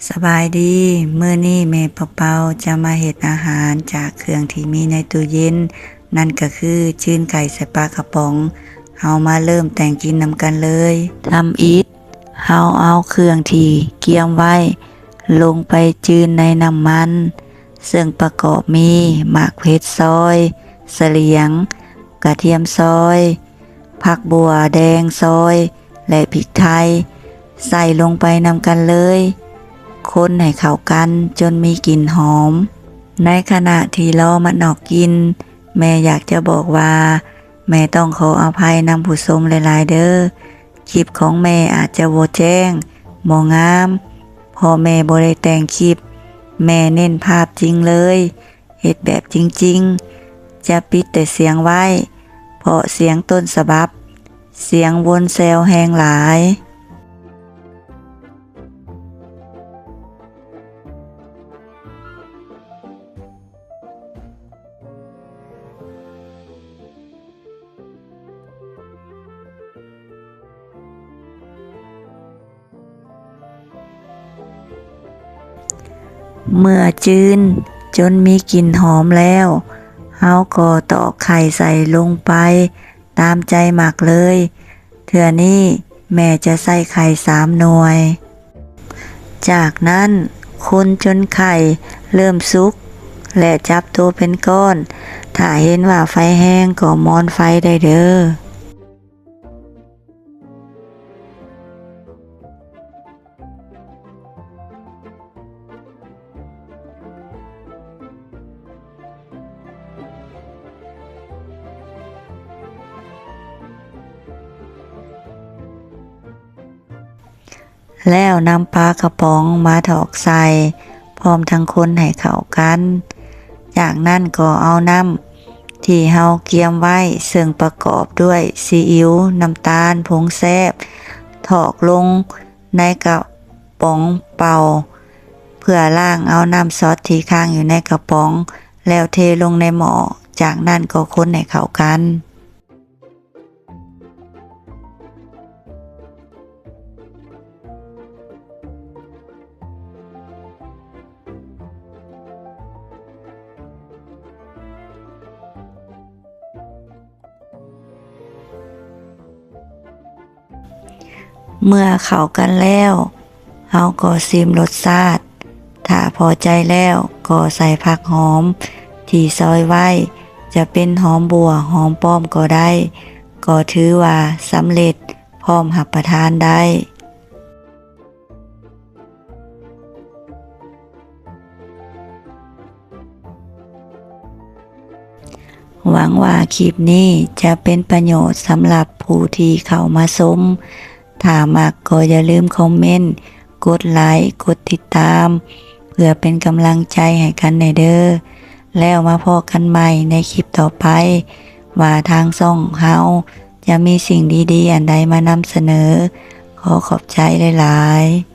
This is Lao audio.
ສະບາຍດີ, ມື້ນີ້ແມ່ປາເປົາຈະມາເຮັດອາຫານຈາກເຄື່ອງທີ່ມີໃນຕູ້ເຢັນ, ນັ້ນກໍຄືຈືນໄຂ່ໃສ່ປາກະປ໋ອງ. ເຮົາມາເລີ່ມແຕ່ງກິນນຳກັນເລີຍ. ທຳອິດ, ເຮົາເອົາເຄື່ອງທີ່ກຽມໄວ້ລົງໄປຈືນໃນນ້ຳມັນ, ເຊິ່ງປະກອບມີໝາກເຜັດຊອຍ, ສະຫຼຽງ, ກະທຽມຊອຍ, ຜັກບົ່ວແດງຊອຍ ແລະ ພິກໄທ ໃສ່ລົງໄປນຳກັນເລີຍ. ຄົນໃຫ້ເຂົ້າກັນຈົນມີກິ່ນຫອມ. ໃນຂະນະທີ່ລໍມັນອອກກິ່ນ, ແມ່ຢາກຈະບອກວ່າ ແມ່ຕ້ອງຂໍອະໄພນຳຜູ້ຊົມຫຼາຍໆເດີ້. ຄລິບຂອງແມ່ອາດຈະບໍ່ແຈ້ງ, ບໍ່ງາມ, ເພາະແມ່ບໍ່ໄດ້ແຕ່ງຄລິບ, ແມ່ເນັ້ນພາບຈິງເລີຍ. ເຮັດແບບຈິງໆ, ຈະປິດແຕ່ສຽງໄວ້, ເພາະສຽງຕົ້ນສະບັບ, ສຽງວົນແຊວແຮງຫຼາຍ. ເມື່ອຈືນຈົນມີກິ່ນຫອມແລ້ວ, ເຮົາກໍຕອກໄຂ່ໃສ່ລົງໄປຕາມໃຈມັກເລີຍ. ເທື່ອນີ້ແມ່ຈະໃສ່ໄຂ່ສາມໜ່ວຍ. ຈາກນັ້ນຄົນຈົນໄຂ່ເລີ່ມສຸກ ແລະ ຈັບໂຕເປັນກ້ອນ. ຖ້າເຫັນວ່າໄຟແຮງກໍໝອນໄຟໄດ້ເດີ້. ແລ້ວນຳປາກະປ໋ອງມາຖອກໃສ່ ພ້ອມທັງຄົນໃຫ້ເຂົ້າກັນ. ຈາກນັ້ນກໍເອົານ້ຳທີ່ເຮົາກຽມໄວ້ ເຊິ່ງປະກອບດ້ວຍຊີອິ້ວ, ນ້ຳຕານ, ຜົງແຊບ ຖອກລົງໃນກະປ໋ອງເປົ່າ ເພື່ອລ້າງເອົານ້ຳຊັອດທີ່ຄ້າງຢູ່ໃນກະປ໋ອງ ແລ້ວເທລົງໃນໝໍ້. ຈາກນັ້ນກໍຄົນໃຫ້ເຂົ້າກັນ. ເມື່ອເຂົ້າກັນແລ້ວ, ເຮົາກໍຊິມລົດຊາດ. ຖ້າພໍໃຈແລ້ວກໍໃສ່ຜັກຫອມທີ່ຊອຍໄວ້, ຈະເປັນຫອມບົ່ວ, ຫອມປ້ອມກໍໄດ້, ກໍຖືວ່າສຳເລັດ ພ້ອມຮັບປະທານໄດ້. ຫວັງວ່າຄລິບນີ້ຈະເປັນປະໂຫຍດສຳລັບຜູ້ທີ່ເຂົ້າມາຊົມ. ຖ້າມັກກໍຢ່າລືມຄອມເມັນ, ກົດໄລ, ກົດຕິດຕາມ ເພື່ອເປັນກຳລັງໃຈໃຫ້ກັນແດ່ເດີ້. ແລ້ວມາພໍ້ກັນໃໝ່ໃນຄລິບຕໍ່ໄປ ວ່າທາງຊ່ອງເຮົາຈະມີສິ່ງດີໆອັນໃດມານຳສະເໜີ. ຂໍຂອບໃຈຫຼາຍໆ.